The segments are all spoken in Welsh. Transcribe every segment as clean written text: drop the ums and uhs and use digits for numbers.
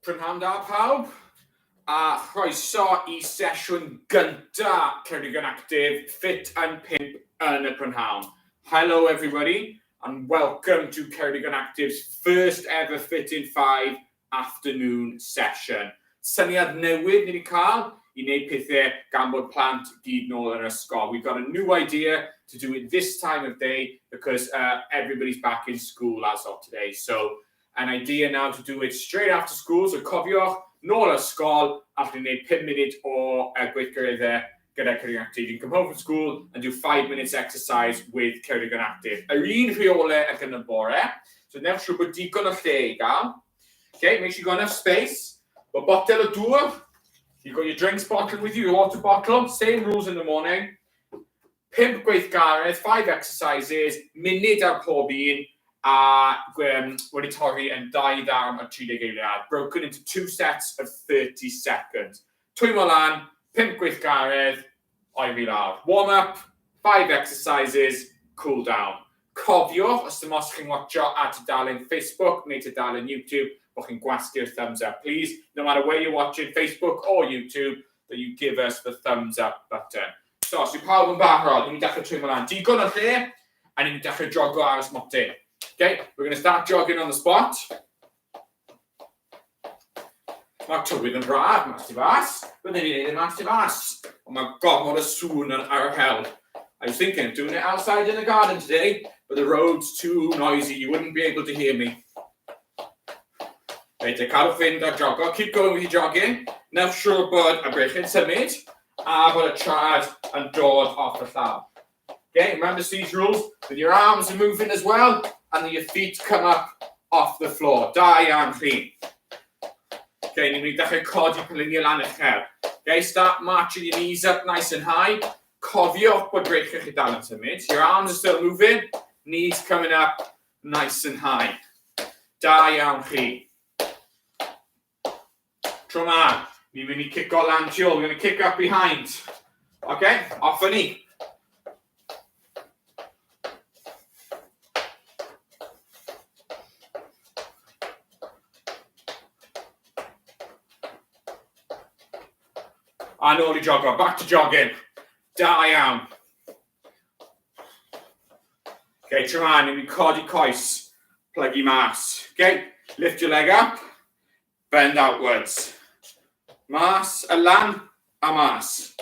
Prynhawn da pawb, a chroeso i sesiwn gynta Ceredigion Actif Ffit yn 5 yn y prynhawn. Hello everybody, and welcome to Ceredigion Actif's first ever Fit in 5 afternoon session. Syniad newydd ni wedi cael i wneud pethau gan bod plant gyd nôl yn yr ysgol. We've got a new idea to do it this time of day because uh, everybody's back in school as of today. So an idea now to do it straight after school, so cofiwch, nôl ysgol, allwn ni wneud 5 munud o uh, gweithgareddau gyda Ceredigion Active. You can come home from school and do 5 minutes exercise with Ceredigion Active. Yr un rheolau ag yn y bore, so newch siŵr bod digon o lle i gael. Okay, make sure you got enough space. Bod botel o dŵr, you've got your drinks bottle with you, your water bottle, same rules in the morning. Pump gweithgaredd, five exercises, munud ar pob un, a um, wedi torri yn dau ddarn o 30 eiliad. Broken into two sets of 30 seconds. Twymo lan, pump gweithgaredd, oeri lawr. Warm up, five exercises, cool down. Cofiwch, os dim os chi'n watcho ar tudalen Facebook neu tudalen YouTube, bod chi'n gwasgu'r thumbs up. Please, no matter where you're watching, Facebook or YouTube, that you give us the thumbs up button. So, os yw pawb yn barod, ni'n dechrau twymo lan. Digon o lle, a ni'n dechrau jogo ar y smotyn. Okay, we're going to start jogging on the spot. Mae'r tywydd yn braf, mas tu fas. Byddwn ni'n neud e mas tu fas. Ond mae gormod o sŵn yn ar yr hewl. I was thinking of doing it outside in the garden today, but the road's too noisy, you wouldn't be able to hear me. Reit, cadwch fynd ar jogo. Keep going with your jogging. Newch siŵr bod y breichiau'n symud a bod y traed yn dod off y llawr. Okay, remember these rules, with your arms are moving as well, and then your feet come up off the floor. Da iawn chi. Okay, ni'n mynd i dechrau codi pengliniau lan uchel. Okay, start marching your knees up nice and high. Cofiwch bod breichiau chi dal yn symud. Your arms are still moving, knees coming up nice and high. Da iawn chi. Tro 'ma, ni'n mynd i cico lan tu ôl. We're going to kick up behind. Okay, off â ni. A nôl i jogo, back to jogging. Da iawn. Okay, tro 'ma, ni'n mynd i codi coes, plygu mas. Okay, lift your leg up. Bend outwards. Mas, a lan, a mas.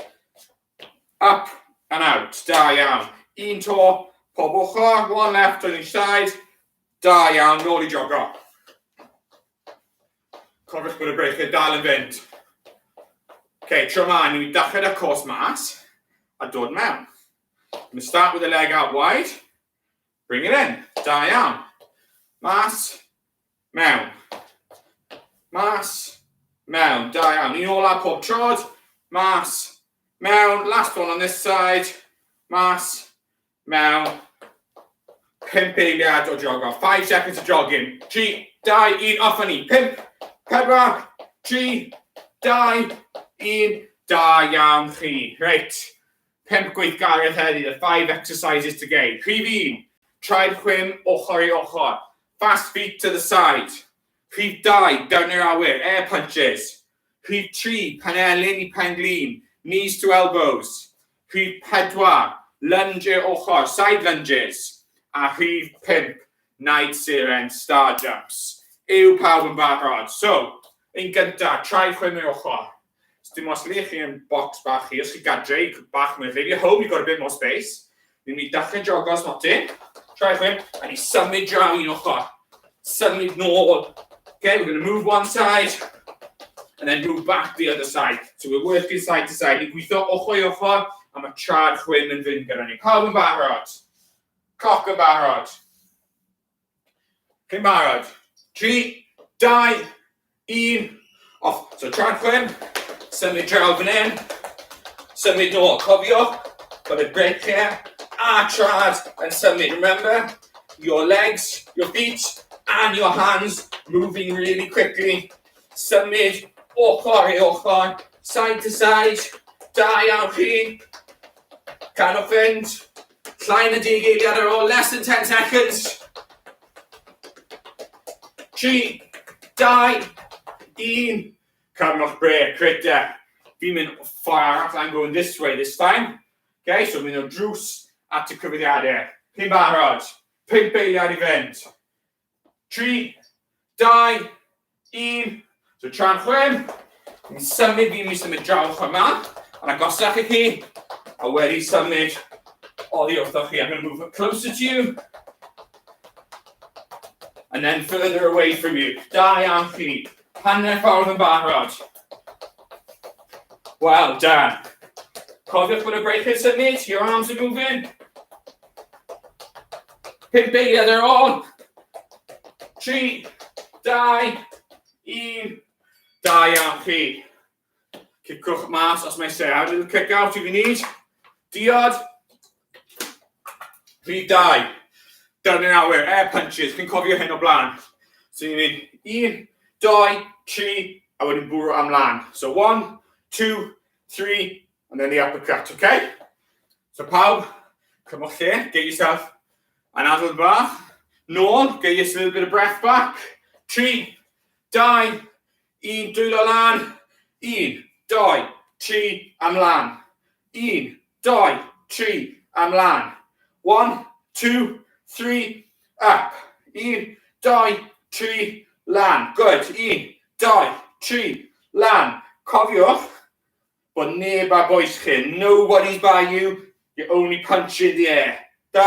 Up and out. Da iawn. Un to, pob ochr, one left on each side. Da iawn, nôl i jogo. Cofiwch bod y breichiau dal yn fynd. Okay, tro 'ma, ni'n mynd i dechrau 'da coes mas a dod mewn. I'm going to start with the leg out wide. Bring it in. Da iawn. Mas, Mewn. Mas. Mewn. Da iawn. Un ola pob troed. Mas. Mewn. Last one on this side. Mas. Mewn. Pump eiliad o jogo. 5 seconds of jogging. 3, 2, 1, off â ni. 5, 4, 3, 2, 1. Da iawn chi. Reit. Pump gweithgaredd heddi, the 5 exercises today. Rhif 1, traed chwim ochr i ochr. Fast feet to the side. Rhif 2, dyrnu'r awyr, air punches. Rhif 3, penelin i pen-glin, knees to elbows. Rhif 4, lunge i'r ochr, side lunges. A rhif 5, naid seren, star jumps. Yw pawb yn barod? So, yn gyntaf, traed chwim i'r ochr. So dim ots le chi yn box bach chi, os chi gadre, bach mwy o lle. If you're home, you've got a bit more space. Ni'n mynd i dechrau jogo smotyn. Traed chwim, a ni symud draw un ochr. Symud nôl. Okay, we're going to move one side, and then move back the other side. So we're working side to side. Ni'n gweithio ochr i ochr, a mae traed chwim yn fynd gyda ni. Pawb yn barod? Cloc yn barod? Chi'n barod? 3, 2, 1, off. So traed chwim, symud draw fan hyn, symud nôl. Cofiwch bod y breichiau a traed yn symud. Remember, your legs, your feet and your hands moving really quickly. Symud ochr i ochr, side to side. Da iawn chi. Cadwch fynd. Llai na deg eiliad ar ôl, less than 10 seconds. 3, 2, 1. Cymrwch brêc, reit te. Fi'n mynd ffordd arall, I'm going this way this time. Okay, so mynd o drws at y cyfeiriadau. Chi'n barod? 5 eiliad i fynd. 3, 2, 1. So tra'n chwim, ni'n symud, fi'n mynd i symud draw ochr yma, yn agosach i chi, a wedi symud oddi wrthoch chi. I'm going to move closer to you, and then further away from you. Da iawn chi. Hanner ffordd yn barod. Well done. Cofiwch bod y breichiau'n symud, your arms are moving. 5 eiliad ar ôl. 3, 2, 1. Da iawn chi. Cicwch mas os mae eisiau. Have a little kick out if you need. Diod. Rhif 2. Dyrnu'r awyr, air punches. Chi'n cofio hyn o blaen. So ni'n mynd 1, 2, 3, a wedyn bwrw ymlaen. So 1, 2, 3, and then the uppercut, okay? So pawb, cymwch lle, get yourself an adl bach. Nôl, get yourself a little bit of breath back. 3, 2, 1, dwylo lan. 1, 2, 3, ymlaen. 1, 2, 3, ymlaen. 1, 2, 3, up. 1, 2, 3, lan. Good. 1, 2, 3, lan. Cofiwch bod neb ar bwys chi. Nobody's by you. You're only punching the air. 2,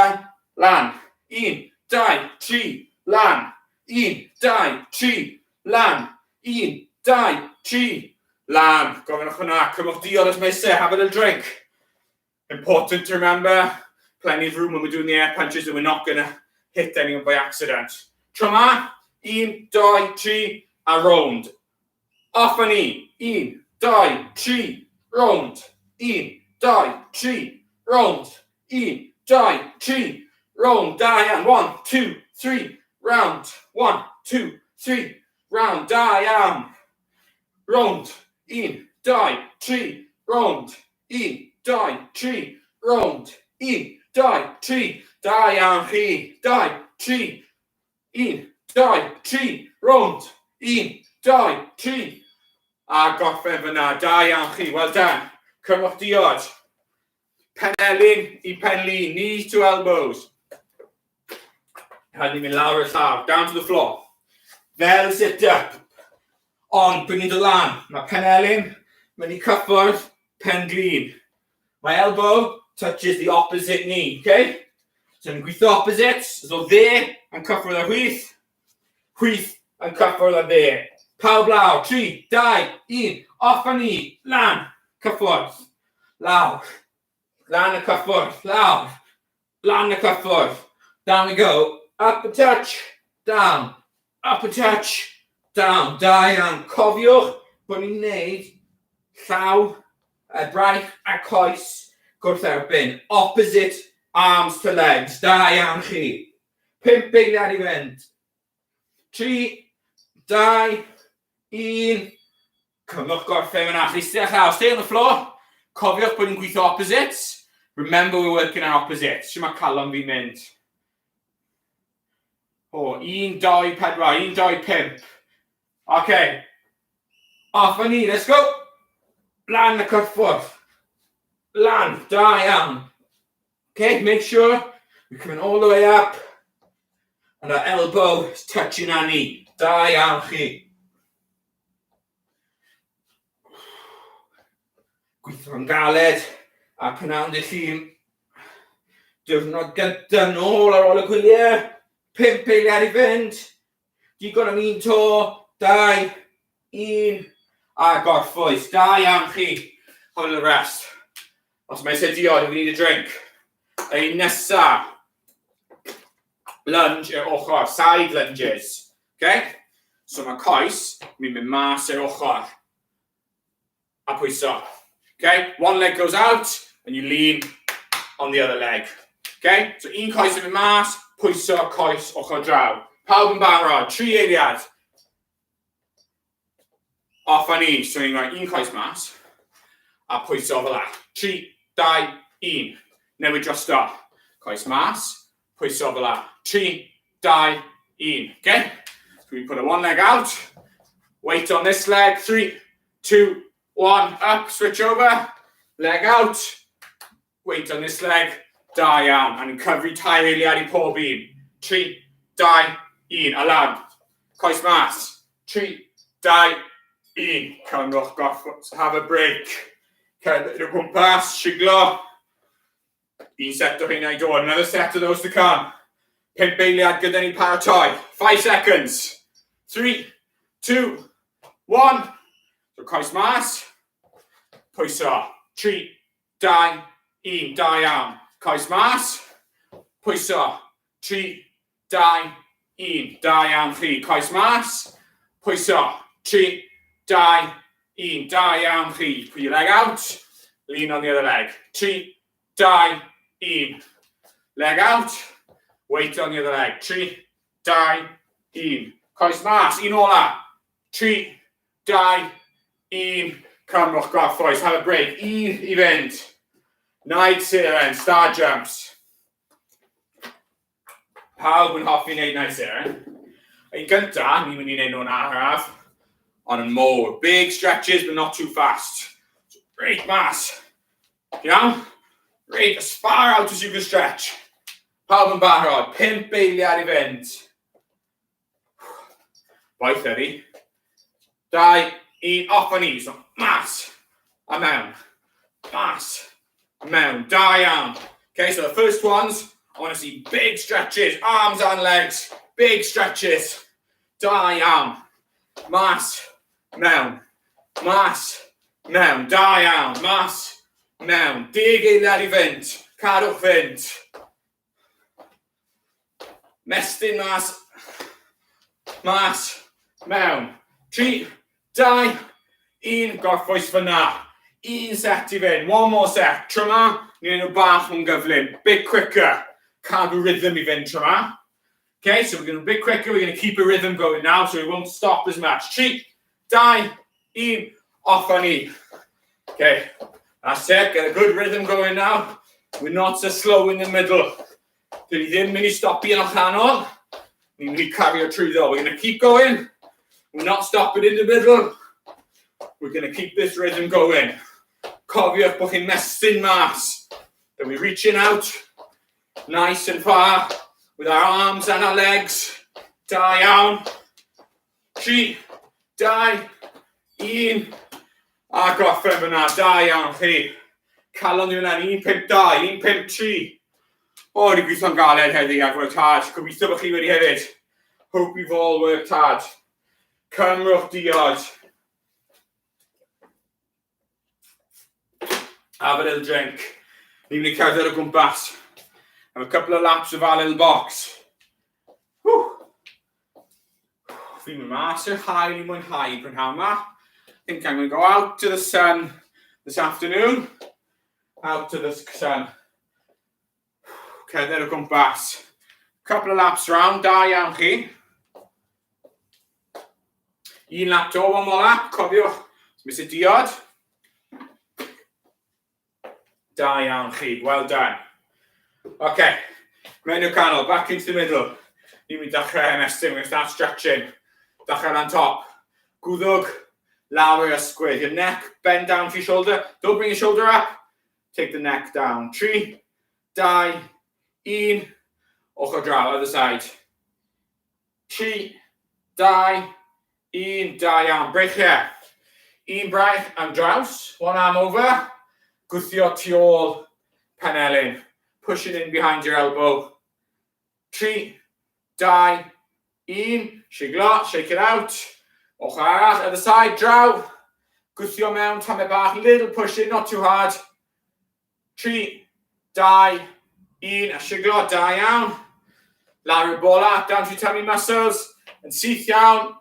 lan. 1, 2, 3, lan. 1, 2, 3, lan. 1, 2, 3, lan. Gofynnwch hwnna. Cymwch diod os mae eisiau. Have a little drink. Important to remember, plenty of room when we're doing the air punches and we're not going to hit anyone by accident. Tro ma, 1, 2, 3, a rownd. Off â ni. 1, 2, 3, rownd. 1, 2, 3, rownd. 1, 2, 3, rownd. Da iawn. 1, 2, 3, round. 1, 2, 3, round. Da iawn. Rownd. 1, 2, 3, rownd. 1, 2, 3, rownd. 1, 2, 3. Da iawn chi. 2, 3. 1, 2, 3, rownd. 1, 2, 3. A gorffen fyna. Da iawn chi. Well done. Cymrwch diod. Penelin i penlin. Knees to elbows. Rhaid ni mynd lawr y llawr. Down to the floor. Fel sit up. Ond, pryd ni'n dod lan, mae penelin mynd i cyffwrdd pen glin. My elbow touches the opposite knee, okay? So ni'n gweithio opposites, so dde yn cyffwrdd â chwith, chwith yn cyffwrdd â dde. Pawb lawr, 3, 2, 1, off â ni, lan, cyffwrdd, lawr, lan y cyffwrdd, lawr, lan y cyffwrdd. Down we go, up a touch, down, up a touch, down. Da iawn. Cofiwch bod ni'n neud llaw, y braich a coes gwrth erbyn. Opposite arms to legs. Da iawn chi. 5 eiliad i fynd. 3, 2, 1. Cymwch gorffen fyna. Eistedd llaw. Stay on the floor. Cofiwch bod ni'n gweithio opposites. Remember, we're working on opposites. Shwt mae calon fi'n mynd? O, 1, 2, 4, 1, 2, 5. Okay. Off â ni, let's go. Lan y cyffwrdd. Lan, da iawn. Okay, make sure we're coming all the way up. And our elbow is touching our knee. Da iawn chi. Gweithio'n galed a prynawn dydd Llun. Diwrnod gyntaf nôl ar ôl y gwyliau. 5 eiliad i fynd. Digon am un to. 2, 1. A gorffwys. Da iawn chi. Have a little rest. Os mae eisiau diod, if you need a drink. Ein nesa. Lunge i'r ochr. Side lunges. Okay? So mae coes mi'n mynd mas i'r ochr. A pwyso. Okay? One leg goes out and you lean on the other leg. Okay? So un coes yn mynd mas, pwyso coes ochr draw. Pawb yn barod? 3 eiliad. Off â ni. So ni'n rhoi un coes mas a pwyso fel 'na. 3, 2, 1. Newid drosto. Coes mas, pwyso fel 'na. 3, 2, 1. Okay? So we put a one leg out, Weight on this leg. 3, 2, 1. Up, switch over. Leg out. Weight on this leg. Da iawn. A ni'n cyfri tair eiliad i pob un. 3, 2, 1. A lan. Coes mas. 3, 2, 1. Cymrwch gorffwys. Have a break. Cerdded o gwmpas, siglo. Un set o hynna i dod. Another set of those to come. Pump eiliad gyda ni paratoi. 5 seconds. 3, 2, 1. So coes mas. Pwyso. 3, 2, 1. Da iawn. Coes mas. Pwyso. 3, 2, 1. Da iawn chi. Coes mas. Pwyso. 3, 2, 1. Da iawn chi. Put your leg out. Lean on the other leg. 3, 2, 1. Leg out. Weight on the other leg. 3, 2, 1. Coes mas. Un ola. 3, 2, 1. Cymrwch gorffwys. Have a break. Un i fynd. Naid seren. Star jumps. Pawb yn hoffi wneud naid seren. Yn gynta, ni'n mynd i wneud nhw'n araf, ond yn mowr. Big stretches, but not too fast. So, reit mas. Iawn? Reit, as far out as you can stretch. Pawb yn barod. Pump eiliad i fynd. Boeth ydi. 2, 1, off â ni. So, mas. A mewn. Mas. A mewn. Da iawn. Okay, so the first ones, I want to see big stretches, arms and legs. Big stretches. Da iawn. Mas. Mewn. Mas. Mewn. Da iawn. Mas. Mewn. 10 eiliad i fynd. Cadwch fynd. Mestyn mas. Mas. Mewn. 3, 2, 1. Gorffwys fyna. Un set i fynd. One more set. Tro yma, ni'n nhw bach yn gyflym. Bit quicker. Cadw rhythm i fynd tro yma. Okay, so we're going to be a bit quicker. We're going to keep a rhythm going now, so we won't stop as much. 3, 2, 1. Off â ni. Okay, that's it. Get a good rhythm going now. We're not so slow in the middle. Dyn ni ddim mynd i stopi yn y canol. Ni'n mynd i cario trwyddo. We're going to keep going. We're not stopping in the middle. We're going to keep this rhythm going. Cofiwch bod chi'n mestyn mas. That we're reaching out nice and far with our arms and our legs. Da iawn. 3, 2, 1. A gorffen fyna. Da iawn chi. Calon ni fyna. 1, 5, 2, 1, 5, 3. O, wedi gweithio'n galed heddi. I've worked hard. Gobeithio bod chi wedi hefyd. Hope you've all worked hard. Cymrwch diod. Have a little drink. Ni'n mynd i cerdded o gwmpas. Have a couple of laps of our little box. Whew. Fi'n mynd mas i'r haul i mwynhau prynhawn yma. I think I'm going to go out to the sun this afternoon. Out to the sun. Cerdded o gwmpas. Couple of laps round, da iawn chi. Un lap to, one more lap, cofiwch. Miss y diod. Da iawn chi, well done. Okay, mewn i'r canol, back into the middle. Ni'n mynd i dechrau ymestyn, we're going to start stretching. Dechrau lan top. Gwddwg, lawr i'r ysgwydd. Your neck, bend down to your shoulder. Don't bring your shoulder up. Take the neck down. 3, 2, 1. Ochr draw, other side. 3, 2, 1. Da iawn. Breichiau. Un braich am draws. One arm over. Gwthio tu ôl penelin. Pushing in behind your elbow. 3, 2, 1. Siglo, shake it out. Ochr arall, other side, draw. Gwthio mewn, tamed bach, little push in, not too hard. 3, 2, 1, a siglo, da iawn. Lawr y bola, down to your tummy muscles. Yn syth iawn,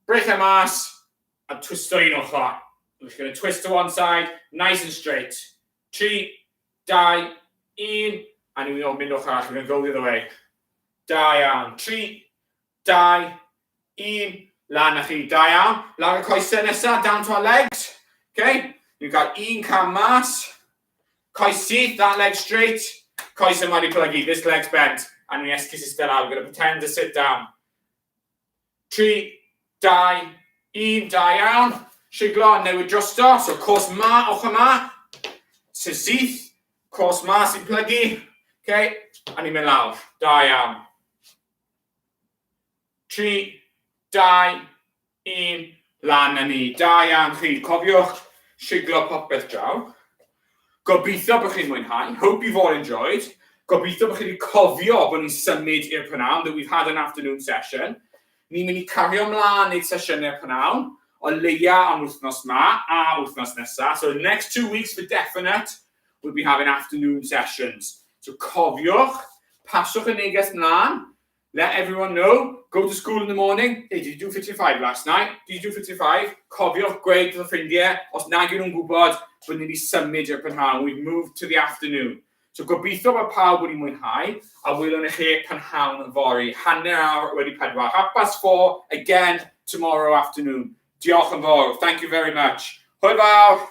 breichiau mas, a twisto un ochr. We're just going to twist to one side, nice and straight. 3, 2, 1, a ni'n mynd ochr arall. We're going to go the other way. Da iawn. 3, 2, 1, lan â chi. Da iawn. Lawr y coesau nesaf, down to our legs. Okay? Ni'n cael un cam mas. Coes syth, that leg straight. Coes yma wedi plygu, this leg's bent. A ni'n esgus eistedd lawr. We're going to pretend to sit down. 3, 2, 1, da iawn. Siglo a newid drosto. So coes ma, ochr ma. Sy'n syth. Coes ma sy'n plygu. Okay. A ni'n mynd lawr. Da iawn. 3, 2, 1, lan â ni. Da iawn chi. Cofiwch siglo popeth draw. Gobeithio bod chi'n mwynhau. Hope you've all enjoyed. Gobeithio bod chi wedi cofio bod ni'n symud i'r prynhawn, that we've had an afternoon session. Ni'n mynd i cario ymlaen wneud sesiynau prynhawn, o leia am wythnos ma a wythnos nesaf. So the next 2 weeks for definite, we'll be having afternoon sessions. So cofiwch, paswch y neges mlaen, let everyone know, go to school in the morning. "Hey, did you do 55 last night? Did you do 55?" Cofiwch gweud wrth y ffrindiau, os nag yw nhw'n gwybod, bod ni wedi symud i'r prynhawn. We've moved to the afternoon. So gobeithio bod pawb wedi mwynhau, a welwn i chi prynhawn fory, 4:30, 4:30, again tomorrow afternoon. Diolch yn fawr. Thank you very much. Hwyl fawr!